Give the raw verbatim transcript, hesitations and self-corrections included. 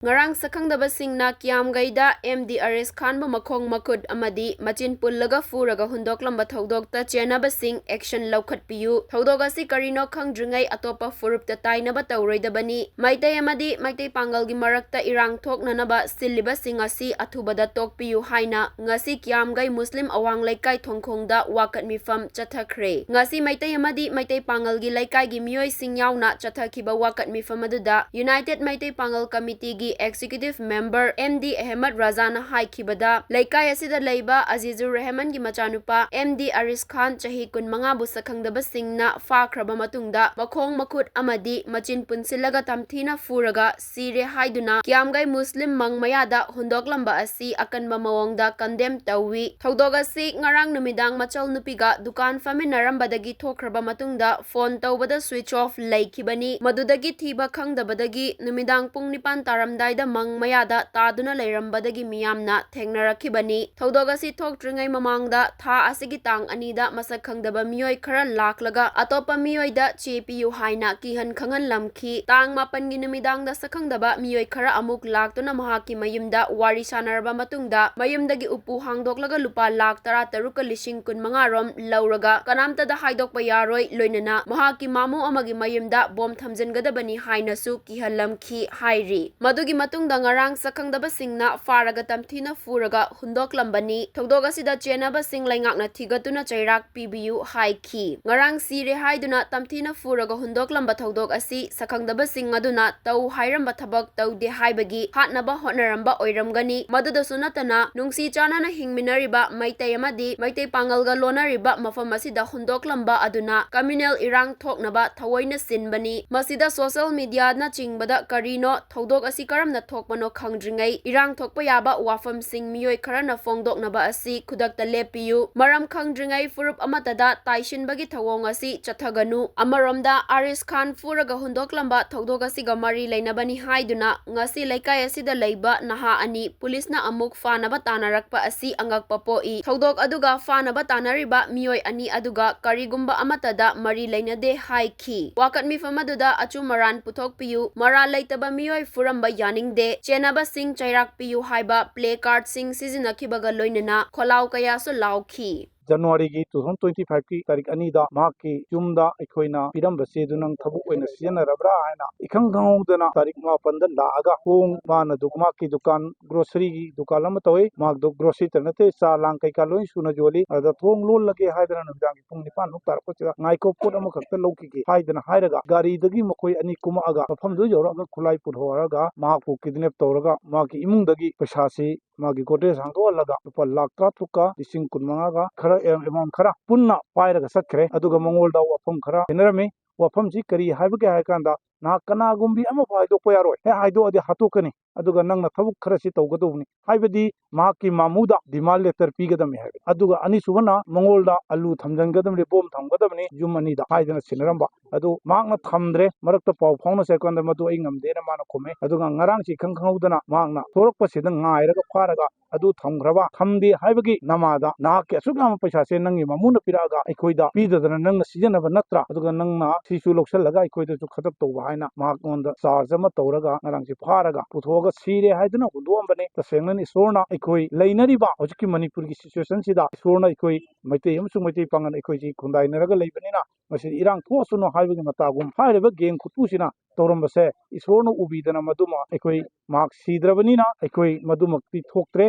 ꯉꯔꯥꯡ ꯁꯛꯈꯪꯗꯕꯁꯤꯡꯅ ꯀꯤꯌꯥꯝꯒꯩꯗ M D ꯑꯔꯤꯁ ꯈꯥꯟꯕꯨ ꯃꯈꯣꯡ ꯃꯈꯨꯠ ꯑꯃꯗꯤ ꯃꯆꯤꯟ ꯄꯨꯜꯂꯒ ꯐꯨꯔꯒ ꯍꯨꯟꯗꯣꯛꯂꯝꯕ ꯊꯧꯗꯣꯛꯇ ꯆꯦꯟꯅꯕꯁꯤꯡ action ꯂꯧꯈꯠꯄꯤꯌꯨ, ꯊꯧꯗꯣꯛ ꯑꯁꯤ ꯀꯔꯤꯅꯣ ꯈꯪꯗ꯭ꯔꯤꯉꯩ ꯑꯇꯣꯞꯄ ꯐꯨꯔꯨꯞꯇ ꯇꯥꯏꯅꯕ ꯇꯧꯔꯣꯏꯗꯕꯅꯤ, ꯃꯩꯇꯩ ꯑꯃꯗꯤ ꯃꯩꯇꯩ ꯄꯥꯡꯒꯜꯒꯤ ꯃꯔꯛꯇ ꯏꯔꯥꯡ ꯊꯣꯛꯅꯅꯕ ꯁꯤꯜꯂꯤꯕꯁꯤꯡ ꯑꯁꯤ ꯑꯊꯨꯕꯗ ꯇꯣꯛꯄꯤꯌꯨ ꯍꯥꯏꯅ ꯉꯁꯤ ꯀꯤꯌꯥꯝꯒꯩ ꯃꯨꯁꯂꯤꯝ ꯑꯋꯥꯡ ꯂꯩꯀꯥꯏ ꯊꯣꯡꯈꯣꯡꯗ ꯋꯥꯀꯠ ꯃꯤꯐꯝ ꯆꯠꯊꯈ꯭ꯔꯦ꯫ ꯉꯁꯤ ꯃꯩꯇꯩ ꯑꯃꯗꯤ ꯃꯩꯇꯩ ꯄꯥꯡꯒꯜꯒꯤ ꯂꯩꯀꯥꯏꯒꯤ ꯃꯤꯑꯣꯏꯁꯤꯡ ꯌꯥꯎꯅ ꯆꯠꯊꯈꯤꯕ ꯋꯥꯀꯠ ꯃꯤꯐꯝ ꯑꯗꯨꯗ United ꯃꯩꯇꯩ ꯄꯥꯡꯒꯜ ꯀꯃꯤꯇꯤꯒꯤ executive member M D Ahmad ꯔꯥꯖꯥꯅ ꯍꯥꯏꯈꯤꯕꯗ, ꯂꯩꯀꯥꯏ ꯑꯁꯤꯗ ꯂꯩꯕ ꯑꯖꯤꯖꯨꯔ ꯔꯦꯍꯃꯟꯒꯤ ꯃꯆꯥꯅꯨꯄꯥ ꯑꯦꯝ ꯗꯤ ꯑꯔꯤꯁ ꯈꯥꯟ, ꯆꯍꯤ ꯀꯨꯟꯃꯉꯥꯕꯨ ꯁꯛꯈꯪꯗꯕꯁꯤꯡꯅ ꯐꯥꯈ꯭ꯔꯕ ꯃꯇꯨꯡꯗ ꯃꯈꯣꯡ ꯃꯈꯨꯠ ꯑꯃꯗꯤ ꯃꯆꯤꯟ ꯄꯨꯟꯁꯤꯜꯂꯒ ꯇꯝꯊꯤꯅ ꯐꯨꯔꯒ ꯁꯤꯔꯦ ꯍꯥꯏꯗꯨꯅ ꯀꯤꯌꯥꯝꯒꯩ ꯃꯨꯁꯂꯤꯝ ꯃꯪ ꯃꯌꯥꯗ ꯍꯨꯟꯗꯣꯛꯂꯝꯕ ꯑꯁꯤ ꯑꯀꯟꯕ ꯃꯑꯣꯡꯗ condemn ꯇꯧꯏ꯫ ꯊꯧꯗꯣꯛ ꯑꯁꯤ ꯉꯔꯥꯡ ꯅꯨꯃꯤꯗꯥꯡ ꯃꯆꯜ ꯅꯨꯄꯤꯒ ꯗꯨꯀꯥꯟ ꯐꯝꯃꯤꯟꯅꯔꯝꯕꯗꯒꯤ ꯊꯣꯛꯈ꯭ꯔꯕ ꯃꯇꯨꯡꯗ phone ꯇꯧꯕꯗ switch off ꯂꯩꯈꯤꯕꯅꯤ꯫ ꯃꯗꯨꯗꯒꯤ ꯊꯤꯕ ꯈꯪꯗꯕꯗꯒꯤ ꯅꯨꯃꯤꯗꯥꯡ ꯄꯨꯡ ꯅꯤꯄꯥꯟ ꯇꯥꯔꯝꯗꯥꯏꯗ ꯃꯪ ꯃꯌꯥꯗ ꯇꯥꯗꯨꯅ ꯂꯩꯔꯝꯕꯗꯒꯤ ꯃꯤꯌꯥꯝꯅ ꯊꯦꯡꯅꯔꯛꯈꯤꯕꯅꯤ꯫ ꯊꯧꯗꯣꯛ ꯑꯁꯤ ꯊꯣꯛꯇ꯭ꯔꯤꯉꯩ ꯃꯃꯥꯡꯗ ꯊꯥ ꯑꯁꯤꯒꯤ ꯇꯥꯡ ꯑꯅꯤꯗ ꯃꯁꯛ ꯈꯪꯗꯕ ꯃꯤꯑꯣꯏ ꯈꯔ ꯂꯥꯛꯂꯒ ꯑꯇꯣꯞꯄ ꯃꯤꯑꯣꯏꯗ ꯆꯦ ꯄꯤꯌꯨ ꯍꯥꯏꯅ ꯀꯤꯍꯟ ꯈꯪꯍꯜꯂꯝꯈꯤ꯫ ꯇꯥꯡ ꯃꯥꯄꯟꯒꯤ ꯅꯨꯃꯤꯗꯥꯡꯗ ꯁꯛꯈꯪꯗꯕ ꯃꯤꯑꯣꯏ ꯈꯔ ꯑꯃꯨꯛ ꯂꯥꯛꯇꯨꯅ ꯃꯍꯥꯛꯀꯤ ꯃꯌꯨꯝꯗ ꯋꯥꯔꯤ ꯁꯥꯟꯅꯔꯕ ꯃꯇꯨꯡꯗ ꯃꯌꯨꯝꯗꯒꯤ ꯎꯄꯨ ꯍꯥꯡꯗꯣꯛꯂꯒ ꯂꯨꯄꯥ ꯂꯥꯈ ꯇꯔꯥꯇꯔꯨꯛꯀ ꯂꯤꯁꯤꯡ ꯀꯨꯟꯃꯉꯥ ꯔꯣꯝ ꯂꯧꯔꯒ ꯀꯅꯥꯝꯇꯗ ꯍꯥꯏꯗꯣꯛꯄ ꯌꯥꯔꯣꯏ, ꯂꯣꯏꯅꯅ ꯃꯍꯥꯛꯀꯤ ꯃꯥꯃꯣ ꯑꯃꯒꯤ ꯃꯌꯨꯝꯗ bomb ꯊꯝꯖꯤꯟꯒꯗꯕꯅꯤ ꯍꯥꯏꯅꯁꯨ ꯀꯤꯍꯜꯂꯝꯈꯤ ꯍꯥꯏꯔꯤ꯫ ꯃꯗꯨꯒꯤ ꯃꯇꯨꯡꯗ ꯉꯔꯥꯡ ꯁꯛꯈꯪꯗꯕꯁꯤꯡꯅ ꯐꯥꯔꯒ ꯇꯝꯊꯤꯅ ꯐꯨꯔꯒ ꯍꯨꯟꯗꯣꯛꯂꯝꯕꯅꯤ꯫ ꯊꯧꯗꯣꯛ ꯑꯁꯤꯗ ꯆꯦꯟꯅꯕꯁꯤꯡ ꯂꯩꯉꯥꯛꯅ ꯊꯤꯒꯠꯇꯨꯅ ꯆꯩꯔꯥꯛ ꯄꯤꯕꯤꯌꯨ ꯍꯥꯏꯈꯤ꯫ ꯉꯔꯥꯡ ꯁꯤꯔꯦ ꯍꯥꯏꯗꯨꯅ ꯇꯝꯊꯤꯅ ꯐꯨꯔꯒ ꯍꯨꯟꯗꯣꯛꯂꯝꯕ ꯊꯧꯗꯣꯛ ꯑꯁꯤ ꯁꯛꯈꯪꯗꯕꯁꯤꯡ ꯑꯗꯨꯅ ꯇꯧ ꯍꯥꯏꯔꯝꯕ ꯊꯕꯛ ꯇꯧꯗꯦ ꯍꯥꯏꯕꯒꯤ ꯍꯥꯠꯅꯕ ꯍꯣꯠꯅꯔꯝꯕ ꯑꯣꯏꯔꯝꯒꯅꯤ꯫ ꯃꯗꯨꯗꯁꯨ ꯅꯠꯇꯅ ꯅꯨꯡꯁꯤ ꯆꯥꯟꯅꯅ ꯍꯤꯡꯃꯤꯟꯅꯔꯤꯕ ꯃꯩꯇꯩ ꯑꯃꯗꯤ ꯃꯩꯇꯩ ꯄꯥꯡꯒꯜꯒ ꯂꯣꯟꯅꯔꯤꯕ ꯃꯐꯝ ꯑꯁꯤꯗ ꯍꯨꯟꯗꯣꯛꯂꯝꯕ ꯑꯗꯨꯅ communal ꯏꯔꯥꯡ ꯊꯣꯛꯅꯕ ꯊꯑꯣꯏꯅ ꯁꯤꯟꯕꯅꯤ꯫ ꯃꯁꯤꯗ social mediaꯅꯆꯤꯡꯕꯗ ꯀꯔꯤꯅꯣ, ꯊꯧꯗꯣꯛ ꯑꯁꯤ ꯀꯔꯝꯅ ꯊꯣꯛꯄꯅꯣ ꯈꯪꯗ꯭ꯔꯤꯉꯩ ꯏꯔꯥꯡ ꯊꯣꯛꯄ ꯌꯥꯕ ꯋꯥꯐꯝꯁꯤꯡ ꯃꯤꯑꯣꯏ ꯈꯔꯅ ꯐꯣꯡꯗꯣꯛꯅꯕ ꯑꯁꯤ ꯈꯨꯗꯛꯇ ꯂꯦꯞꯄꯤꯌꯨ꯫ ꯃꯔꯝ ꯈꯪꯗ꯭ꯔꯤꯉꯩ ꯐꯨꯔꯨꯞ ꯑꯃꯠꯇꯗ ꯇꯥꯏꯁꯤꯟꯕꯒꯤ ꯊꯧꯑꯣꯡ ꯑꯁꯤ ꯆꯠꯊꯒꯅꯨ꯫ ꯑꯃꯔꯣꯝꯗ ꯑꯥꯔꯤꯁ ꯈꯥꯟ ꯐꯨꯔꯒ ꯍꯨꯟꯗꯣꯛꯂꯝꯕ ꯊꯧꯗꯣꯛ ꯑꯁꯤꯒ ꯃꯔꯤ ꯂꯩꯅꯕꯅꯤ ꯍꯥꯏꯗꯨꯅ ꯉꯁꯤ ꯂꯩꯀꯥꯏ ꯑꯁꯤꯗ ꯂꯩꯕ ꯅꯍꯥ ꯑꯅꯤ ꯄꯨꯂꯤꯁꯅ ꯑꯃꯨꯛ ꯐꯥꯅꯕ ꯇꯥꯟꯅꯔꯛꯄ ꯑꯁꯤ ꯑꯉꯛꯄ ꯄꯣꯛꯏ꯫ ꯊꯧꯗꯣꯛ ꯑꯗꯨꯒ ꯐꯥꯅꯕ ꯇꯥꯟꯅꯔꯤꯕ ꯃꯤꯑꯣꯏ ꯑꯅꯤ ꯑꯗꯨꯒ ꯀꯔꯤꯒꯨꯝꯕ ꯑꯃꯠꯇꯗ ꯃꯔꯤ ꯂꯩꯅꯗꯦ ꯍꯥꯏꯈꯤ꯫ ꯋꯥꯀꯠ ꯃꯤꯐꯝ ꯑꯗꯨꯗ ꯑꯆꯨꯝ ꯑꯔꯥꯟ ꯄꯨꯊꯣꯛꯄꯤꯌꯨ, ꯃꯔꯥꯜ ꯂꯩꯇꯕ ꯃꯤꯑꯣꯏ ꯐꯨꯔꯝꯕ ꯌꯥꯏ꯫ ꯌꯥꯅꯤꯡꯗꯦ, ꯆꯦꯟꯅꯕꯁꯤꯡ ꯆꯩꯔꯥꯛ ꯄꯤꯌꯨ ꯍꯥꯏꯕ ꯄ꯭ꯂꯦ ꯀꯥꯔꯗꯁꯤꯡ ꯁꯤꯖꯤꯟꯅꯈꯤꯕꯒ ꯂꯣꯏꯅꯅ ꯈꯣꯜꯂꯥꯎ ꯀꯌꯥꯁꯨ ꯂꯥꯎꯈꯤ꯫ ꯖꯅꯋꯥꯔꯤꯒꯤ two thousand twenty five ꯀꯤ ꯇꯥꯔꯤꯛ ꯑꯅꯤꯗ ꯃꯍꯥꯛꯀꯤ ꯌꯨꯝꯗ ꯑꯩꯈꯣꯏꯅ ꯄꯤꯔꯝꯕ ꯆꯦꯗꯨ ꯅꯪ ꯊꯕꯛ ꯑꯣꯏꯅ ꯁꯤꯖꯤꯟꯅꯔꯕ꯭ꯔꯥ ꯍꯥꯏꯅ ꯏꯈꯪ ꯈꯪꯍꯧꯗꯅ ꯇꯥꯔꯤꯛ ꯃꯥꯄꯟꯗ ꯂꯥꯛꯑꯒ ꯊꯣꯡ ꯃꯥꯅ ꯑꯗꯨ ꯃꯍꯥꯛꯀꯤ ꯗꯨꯀꯥꯟ, ꯒ꯭ꯔꯣꯁꯔꯤꯒꯤ ꯗꯨꯀꯥꯟ ꯑꯃ ꯇꯧꯏ꯫ ꯃꯍꯥꯛꯇꯣ ꯒ꯭ꯔꯣꯁꯔꯤꯇ ꯅꯠꯇꯦ, ꯆꯥ ꯂꯥꯡ ꯀꯩꯀꯥ ꯂꯣꯏ ꯁꯨꯅ ꯌꯣꯜꯂꯤ꯫ ꯑꯗ ꯊꯣꯡ ꯂꯣꯜꯂꯒꯦ ꯍꯥꯏꯗꯅ ꯅꯨꯃꯤꯗꯥꯡꯒꯤ ꯄꯨꯡ ꯅꯤꯄꯥꯟꯃꯨꯛ ꯇꯥꯔꯛꯄꯁꯤꯗ ꯉꯥꯏꯈꯣ, ꯄꯣꯠ ꯑꯃꯈꯛꯇ ꯂꯧꯈꯤꯒꯦ ꯍꯥꯏꯗꯅ ꯍꯥꯏꯔꯒ ꯒꯥꯔꯤꯗꯒꯤ ꯃꯈꯣꯏ ꯑꯅꯤ ꯀꯨꯝꯃꯛꯑꯒ ꯃꯐꯝꯗꯨ ꯌꯧꯔꯛꯑꯒ ꯈꯨꯠꯂꯥꯏ ꯄꯨꯊꯣꯛꯍꯧꯔꯒ ꯃꯍꯥꯛꯄꯨ ꯀꯤꯗꯅꯦꯞ ꯇꯧꯔꯒ ꯃꯍꯥꯛꯀꯤ ꯏꯃꯨꯡꯗꯒꯤ ꯄꯩꯁꯥꯁꯤ ꯃꯥꯒꯤ ꯒꯣꯗ꯭ꯔꯦꯖ ꯍꯥꯡꯗꯣꯛꯍꯜꯂꯒ ꯂꯨꯄꯥ ꯂꯥꯈ ꯇꯔꯥꯇꯔꯨꯛꯀ ꯂꯤꯁꯤꯡ ꯀꯨꯟꯃꯉꯥꯒ ꯈꯔ ꯑꯦ-, ꯑꯦꯃꯥꯎꯟ ꯈꯔ ꯄꯨꯟꯅ ꯄꯥꯏꯔꯒ ꯆꯠꯈ꯭ꯔꯦ꯫ ꯑꯗꯨꯒ ꯃꯉꯣꯟꯗ ꯋꯥꯐꯝ ꯈꯔ ꯈꯦꯅꯔꯝꯃꯤ꯫ ꯋꯥꯐꯝꯁꯤ ꯀꯔꯤ ꯍꯥꯏꯕꯒꯦ ꯍꯥꯏ ꯀꯥꯟꯗ, ꯅꯍꯥꯛ ꯀꯅꯥꯒꯨꯝꯕꯤ ꯑꯃꯐꯥꯎ ꯍꯥꯏꯗꯣꯛꯄ ꯌꯥꯔꯣꯏ, ꯍꯦꯛ ꯍꯥꯏꯗꯣꯛꯑꯗꯤ ꯍꯥꯠꯇꯣꯛꯀꯅꯤ, ꯑꯗꯨꯒ ꯅꯪꯅ ꯊꯕꯛ ꯈꯔꯁꯤ ꯇꯧꯒꯗꯧꯕꯅꯤ, ꯍꯥꯏꯕꯗꯤ ꯃꯍꯥꯛꯀꯤ ꯃꯥꯃꯨꯗ ꯗꯤꯃꯥꯟ ꯂꯦꯇꯔ ꯄꯤꯒꯗꯕꯅꯤ ꯍꯥꯏꯕꯅꯤ꯫ ꯑꯗꯨꯒ ꯑꯅꯤꯁꯨꯕꯅ ꯃꯉꯣꯟꯗ ꯑꯂꯨ ꯊꯝꯖꯤꯟꯒꯗꯕꯅꯤ, ꯕꯣꯝ ꯊꯝꯒꯗꯕꯅꯤ ꯌꯨꯝ ꯑꯅꯤꯗ ꯍꯥꯏꯗꯅ ꯁꯤꯟꯅꯔꯝꯕ꯫ ꯑꯗꯨ ꯃꯍꯥꯛꯅ ꯊꯝꯗ꯭ꯔꯦ, ꯃꯔꯛꯇ ꯄꯥꯎ ꯐꯥꯎꯅꯁꯦ ꯍꯥꯏ ꯀꯥꯟꯗ ꯃꯗꯨ ꯑꯩ ꯉꯝꯗꯦꯅ ꯃꯥꯅ ꯈꯨꯝꯃꯦ꯫ ꯑꯗꯨꯒ ꯉꯔꯥꯡꯁꯤ ꯏꯈꯪ ꯈꯪꯍꯧꯗꯅ ꯃꯍꯥꯛꯅ ꯊꯣꯔꯛꯄꯁꯤꯗ ꯉꯥꯏꯔꯒ ꯐꯥꯔꯒ ꯑꯗꯨ ꯊꯝꯈ꯭ꯔꯕ, ꯊꯝꯗꯦ ꯍꯥꯏꯕꯒꯤ ꯅꯃꯥꯗ ꯅꯍꯥꯛꯀꯤ ꯑꯁꯨꯛ ꯌꯥꯝꯕ ꯄꯩꯁꯥꯁꯦ ꯅꯪꯒꯤ ꯃꯃꯨꯅ ꯄꯤꯔꯛꯑꯒ ꯑꯩꯈꯣꯏꯗ ꯄꯤꯗꯗꯅ ꯅꯪꯅ ꯁꯤꯖꯤꯟꯅꯕ ꯅꯠꯇ꯭ꯔꯥ? ꯑꯗꯨꯒ ꯅꯪꯅ ꯁꯤꯁꯨ ꯂꯧꯁꯤꯜꯂꯒ ꯑꯩꯈꯣꯏꯗꯁꯨ ꯈꯗꯛ ꯇꯧꯕ ꯍꯥꯏꯅ ꯃꯍꯥꯛꯉꯣꯟꯗ ꯆꯥꯔꯖ ꯑꯃ ꯇꯧꯔꯒ ꯉꯔꯥꯡꯁꯤ ꯐꯥꯔꯒ ꯄꯨꯊꯣꯛꯑꯒ ꯁꯤꯔꯦ ꯍꯥꯏꯗꯨꯅ ꯍꯨꯟꯗꯣꯛꯑꯝꯕꯅꯤ꯫ ꯇꯁꯦꯡꯅꯅꯤ, ꯏꯁꯣꯔꯅ ꯑꯩꯈꯣꯏ ꯂꯩꯅꯔꯤꯕ ꯍꯧꯖꯤꯛꯀꯤ ꯃꯅꯤꯄꯨꯔꯒꯤ ꯁꯤꯆꯨꯋꯦꯁꯟꯁꯤꯗ ꯏꯁꯣꯔꯅ ꯑꯩꯈꯣꯏ ꯃꯩꯇꯩ ꯑꯃꯁꯨꯡ ꯃꯩꯇꯩ ꯄꯥꯉꯜ ꯑꯩꯈꯣꯏꯁꯤ ꯈꯨꯟꯗꯥꯏꯅꯔꯒ ꯂꯩꯕꯅꯤꯅ ꯃꯁꯤꯗ ꯏꯔꯥꯡ ꯊꯣꯛꯑꯁꯅꯨ ꯍꯥꯏꯕꯒꯤ ꯃꯇꯥꯒꯨꯝ ꯍꯥꯏꯔꯤꯕ ꯒꯦꯡ ꯈꯨꯠꯄꯨꯁꯤꯅ ꯇꯧꯔꯝꯕꯁꯦ ꯏꯁꯣꯔꯅ ꯎꯕꯤꯗꯅ ꯃꯗꯨꯃ ꯑꯩꯈꯣꯏ ꯃꯍꯥꯛ ꯁꯤꯗ꯭ꯔꯕꯅꯤꯅ ꯑꯩꯈꯣꯏ ꯃꯗꯨꯃꯛꯇꯤ ꯊꯣꯛꯇ꯭ꯔꯦ꯫